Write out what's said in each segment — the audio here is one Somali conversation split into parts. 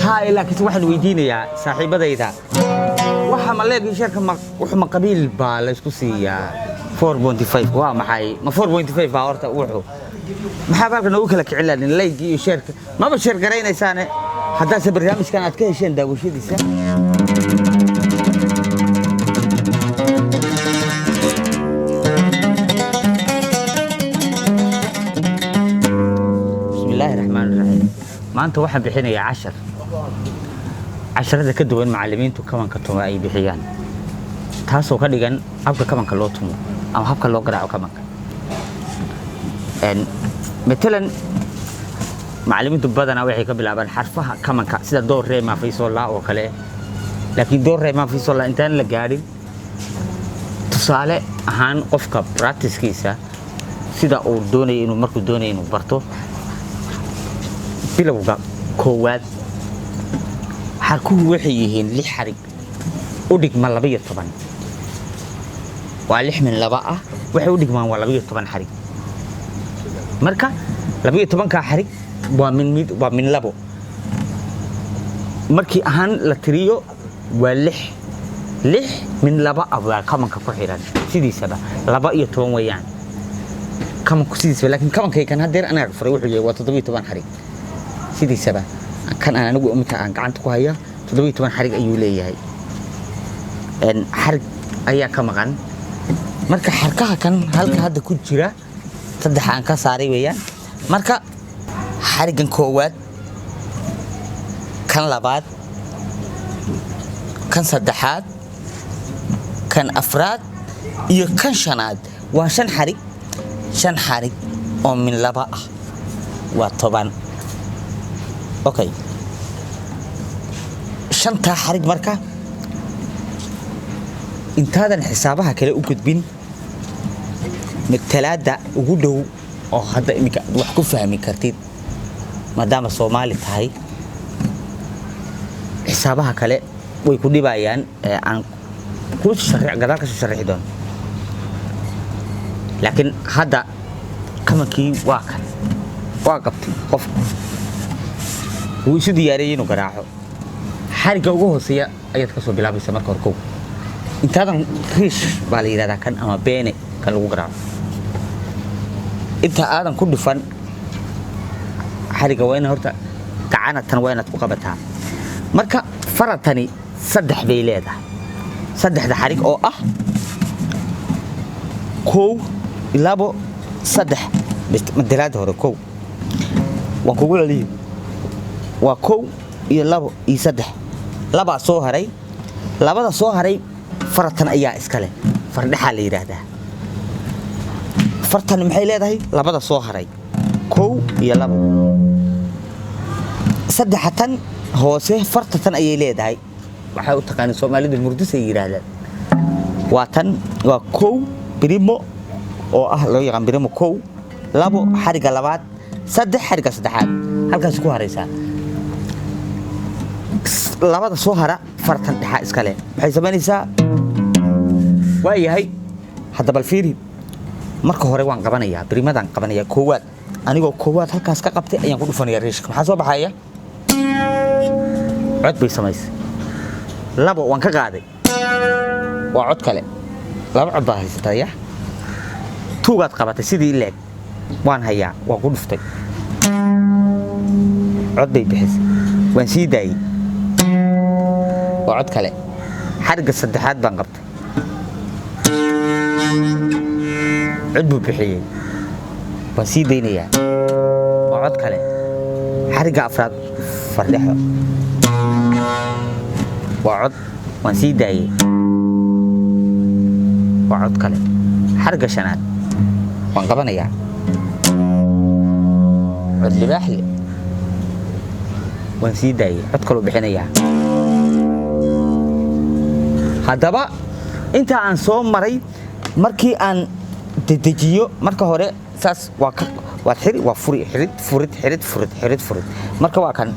Haa, laakiinse waxaan weydiinayaa saaxiibadayda, waxa ma like iyo share-ka, ma wuxuu ma qabiil baa la isku siiyaa? 4.5 waa maxay? Ma 4.5 baa horta? Wuxuu maxaa baalka noogu kala kicin lahayn like iyo share-ka? Maba share garaynaysaane. Haddaase barnaamijkan aad ka hesheen daawashadiisa. Bismillaahi raxmaani raxiim. Maanta waxaan bixinayaa cashar casharada ka duwan macallimiintu kabanka tuma ay bixiyaan, taasoo ka dhigan habka kabanka loo tumo ama habka loo garaaco kabanka. Matalan, macallimiintu badanaa waxay ka bilaabaan xarfaha kamanka, sida do, re, ma, fa, sol, la oo kale. Laakiin do, re, ma, fa, sol, la intaan la gaadhin, tusaale ahaan, qofka practice-kiisa sida uu doonayo inuu markuu doonayo inuu barto, bilowga koowaad xarkuhu waxay yihiin lix xarig u dhigma 12. Waa lix min laba ah, waxay u dhigmaan waa 12 xarig. Marka 12-kaa xarig waa min mid, waa min labo. Markii ahaan la tiriyo waa lix, lix min laba ah waa kamanka ku xiran. Sidiisaba 12 weeyaan kamanku sidiisaba. Laakiin kamankay kan haddeer anaga furay wuxuu yahay waa 17 xarig. Sidiisaba kan aan anigu iminka aan gacanta ku haya 17 xarig ayuu leeyahay. Xarig ayaa ka maqan. Marka xarkaha kan halka hadda ku jira saddex aan ka saaray weeyaan. Marka xarigan koowaad, kan labaad, kan saddexaad, kan afraad iyo kan shanaad waa shan xarig. Shan xarig oo min laba ah waa 10. Okay, shantaa xarig marka intaadan xisaabaha kale u gudbin, matalaadda ugu dhow oo hadda iminka aad wax ku fahmi kartid, maadaama Soomaali tahay, xisaabaha kale way ku dhibayaan ee aan ku gadaal ka soo sharixi doono. Laakiin hadda kamankii waa kan, waa qabtay. Qofku wuu isu diyaariyey inuu garaaco. Xarigga ugu hooseeya ayaad ka soo bilaabaysa marka hore. Kow, intaadan riish baa la yidhahdaa kan ama beene kan lagu garaaco, inta aadan ku dhufan xarigga, waa ina horta gacanatan waa inaad ku qabataa. Marka faratani saddex bay leedahay, saddexda xarig oo ah kow, labo, saddex. Madalaada hore kow waan kugu celiyey, waa kow iyo labo iyo saddex. Labaa soo haray. Labada soo haray faratan ayaa iska leh, fardhexaa la yidhaahdaa. Fartan maxay leedahay? Labada soo haray, kow iyo labo, saddexa tan hoose farta tan ayay leedahay. Waxay u taqaaneen Soomaalidu murdis ay yidhaahdaan. Waa tan, waa kow primo oo ah loo yaqaan primo, kow, labo xariga labaad, saddex xariga saddexaad. Halkaas ku haraysaa labada soo hara fartan dhexa iskale. Maxay samaynaysaa? Waa yahay. Hadda bal fiiri. Marka hore waan qabanayaa, primadaan qabanayaa koowaad. Anigoo koowaad halkaas ka qabtay ayaan ku dhufanayaa riishka. Maxaa soo baxaya? Cod bay samaysay. Labo waan ka qaaday, waa cod kale. Laba cod baad haysataa. Ya tuugaad qabatay sidii leeg waan hayaa, waan ku dhuftay, cod bay bixisay. Waan sii daayey, waa cod kale. Xarigga saddexaad baan qabtay, cod buu bixiyey, waan sii daynayaa, waa cod kale. Xarigga afraad fardhexo, waa cod, waan sii daayey, waa cod kale. Xarigga shanaad waan qabanayaa, cod libaaxle, waan sii daayey, cod kaluu bixinayaa. Haddaba inta aan soo maray, markii aan dedejiyo, marka hore saas waa ka waad xiri, waa furi, xirid, furid, xirid, furid, xirid, furid. Marka waa kan.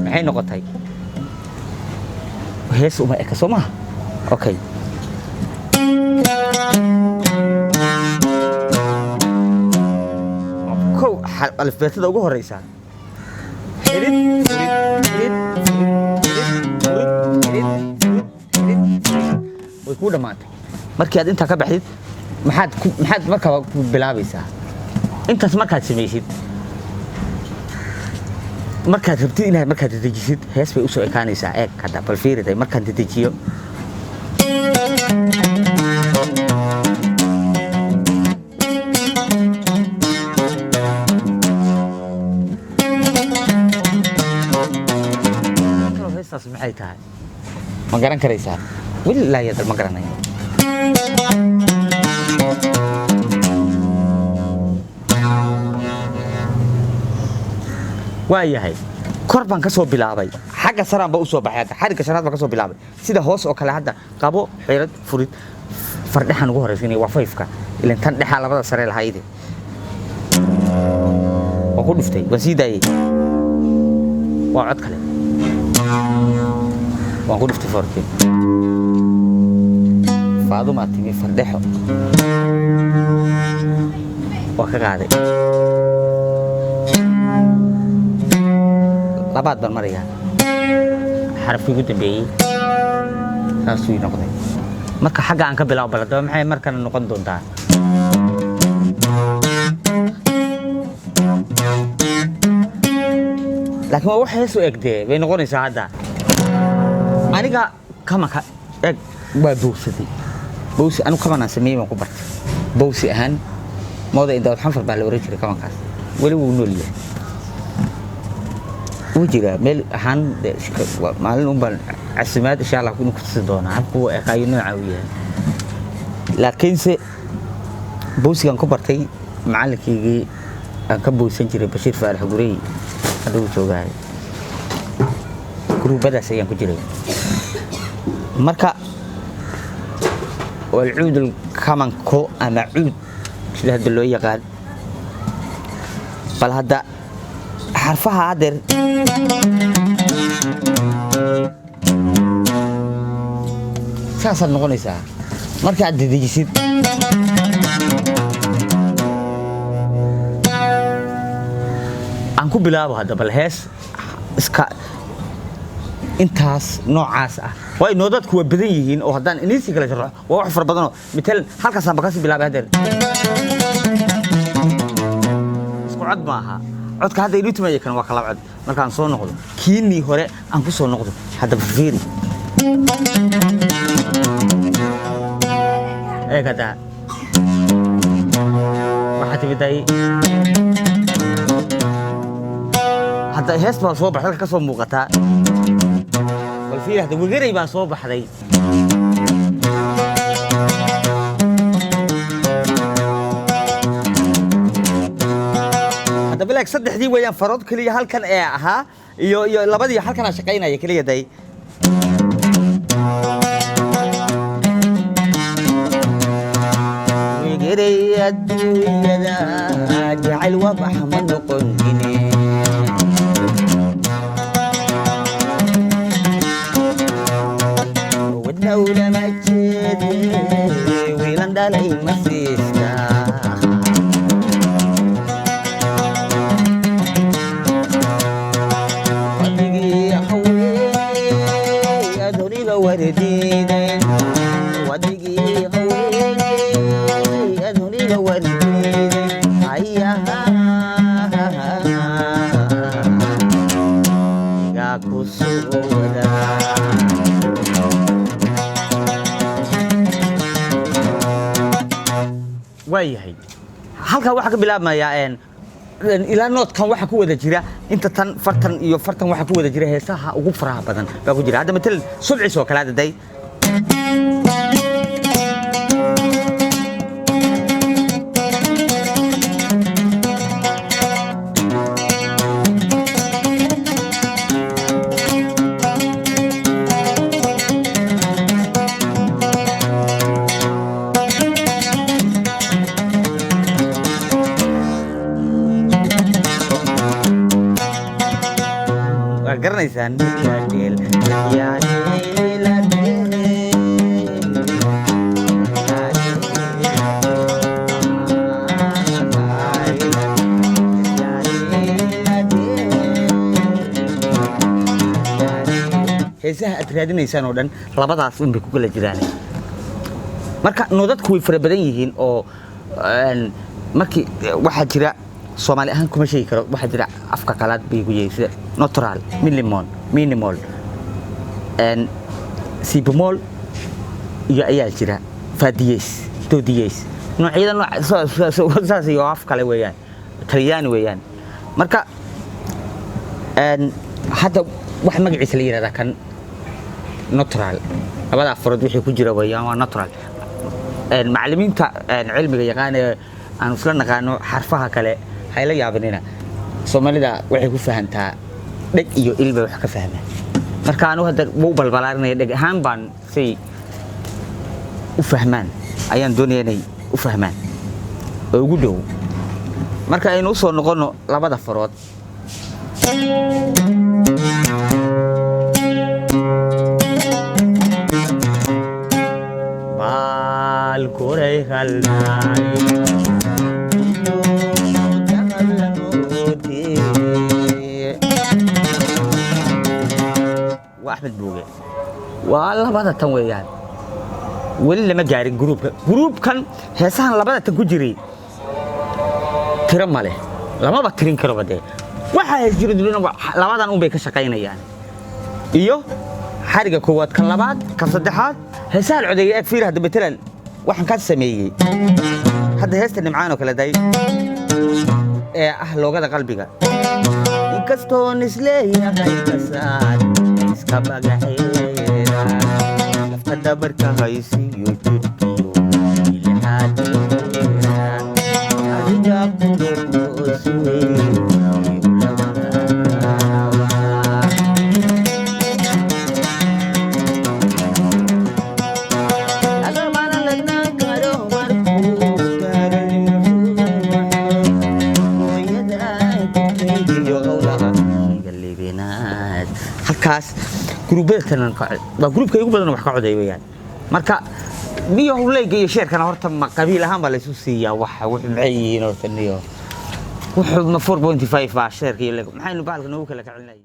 Maxay noqotay? Hees uma eka, soo maha? Okay. Alifbeetada ugu horeysa: xirid, furid, xirid, furid, xirid, furid, xirid, furid, xirid, furid. Way kuu dhammaatay. Markii aad intaa ka baxdid, maxaad markaba ku bilaabaysaa? Intaas markaad samaysid, markaad rabtid inaad markaad dedejisid, hees bay usoo ekaanaysaa. Eeg hadda, bal fiiriday markaan dedejiyo. Heestaas maxay tahay? Ma garan karaysaa? Weli laa yadal ma garanayo. Waa yahay, kor baan ka soo bilaabay, xagga saraan ba usoo baxay. Hadda xarigga shanaad baan ka soo bilaabay, sida hoos oo kale. Hadda qabo, xirad, furid, fardhexaan ugu horraysiinaya. Waa fayfka ilan tan dhexaa labada sare lahayde. Waan ku dhuftay, waan sii daayey, waa cod kale. Waan ku dhuftay foorkii. Faadumaa timi, fardhexo waa ka qaaday. Labaad baan marayaa, xarafkii ugu dambeeyey saasuu ii noqday. Marka xagga aan ka bilaabo, bal haddaba maxay markana noqon doontaa? Laakiin waa wax hees u eg dee bay noqonaysaa. Hadda aniga kamanka eg waa bowsaday, bowsi anigu kamanaan sameeyey baan ku bartay bowsi ahaan. Mooda Indaawad Xanfar baa la oran jiray kamankaas. Weli wuu nool yahay, wuu jiraa meel ahaan. Maalin un baan casimaad insha Allah inuu kutusi doonaa habku uu ekaayo, nooca uu yahay. Laakiinse bowsigaan ku bartay macalinkaygii aan ka bowsan jiray, Bashiir Faarax Gurey, hadda wuu joogahay. Guruubadaas ayaan ku jiray. Marka walcuudul kamanko ama cuud sida hadda loo yaqaan. Bal hadda xarfaha haddeer saasaad noqonaysaa marka aad dedejisid. Aan ku bilaabo hadda bal hees iska intaas noocaas ah. Waayo noodadku waa badan yihiin, oo haddaan iniisii kale sharaxo waa wax fara badanoo. Matalan halkaasaan ba kasii bilaabay. Haddeer isku cod maaha. Codka hadda inii tumaya kan waa kala cod. Markaan soo noqdo kiinii hore aan ku soo noqdo, hadda fiiri, eeg hadda waxaa timiday. Hadda hees baa soo baxday, halka ka soo muuqataa. Bal fiiri hadda, wegarey baa soo baxday. Hadda bilaag saddexdii weeyaan farood keliya halkan ee ahaa iyo labadii halkanaa shaqaynaya keliya day. Wegarey adduunyada jacayl wabax ma noqonine. Wadna ulama jeede, wiilan dhalay ma siista. Wadigii haweeney adoniba wardiiday, wadigii haweeney adoniba wardiiday, ayaha igaa ku soo wadaa. Waayahay, halkaa waxaa ka bilaabmayaa ilaa noodkan waxaa ku wada jira inta tan fartan iyo fartan waxaa ku wada jira heesaha ugu faraha badan baa ku jira. Hadda matalan subcis oo kale hadda day. Waa garanaysaan. Yaa dheel, yaa dheel, yaa dheel. Heesaha aad raadinaysaan oo dhan labadaas un bay ku kala jiraan. Marka noodadku way fara badan yihiin oo markii waxaa jira, Soomaali ahaan kuma sheegi karo, waxaa jira afka qalaad bay ku yihiin sida natural, minimal, minimal, si bémol iyo ayaa jira fa dièse, do dièse, noocyada nooc saas iyo af kale weeyaan, Talyaani weeyaan. Marka hadda wax magaciisa la yidhahdaa kan natural, labada afarood wixii ku jira weeyaan, waa natural. Macallimiinta cilmiga yaqaan ee aan isla naqaano xarfaha kale hayla yaabinina. Soomaalida waxay ku fahantaa dheg iyo il bay wax ka fahmaan. Marka anu hadda wuu balbalaarinaya, dheg ahaan baan say u fahmaan ayaan doonaya inay u fahmaan oo ugu dhow. Marka aynu usoo noqono labada farood. Baal koray halnaay iyo daqalamoodee. Waa Axmed Buuge, waa labada tan weeyaan. Weli lama gaarin gruubka. Gruubkan heesahan labada tan ku jiray tiro ma leh, lamaba tirin karoba dee. Waxaa hees jiro dunida labadan un bay ka shaqaynayaan iyo xariga koowaad, kan labaad, kan saddexaad. Heesaha la codeeyay eeg, fiir hadda matalan waxaan ka sameeyey hadda heesta Nimcaan oo kale day ee ah Loogada Qalbiga. Inkastoon isleeyahay kasaad iska magaxeeda, lafta dhabarka haysiyo jidhkiyo ilixaadkeeda, adiga kulokoosiwe. Lagamana lagnaan karo markuu gaaro halkaas. Gruubyada tanan waa gruubka ugu badan wax ka coday weeyaan. Marka niyo howleyga iyo sheerkana horta ma qabiil ahaan baa laysu siiyaa? Waxa wuxuu maxay yihiin horta niyo? Wuxuu ma 4.5 baa sheerka iyo maxaynu bahalka noogu kala kacinayay?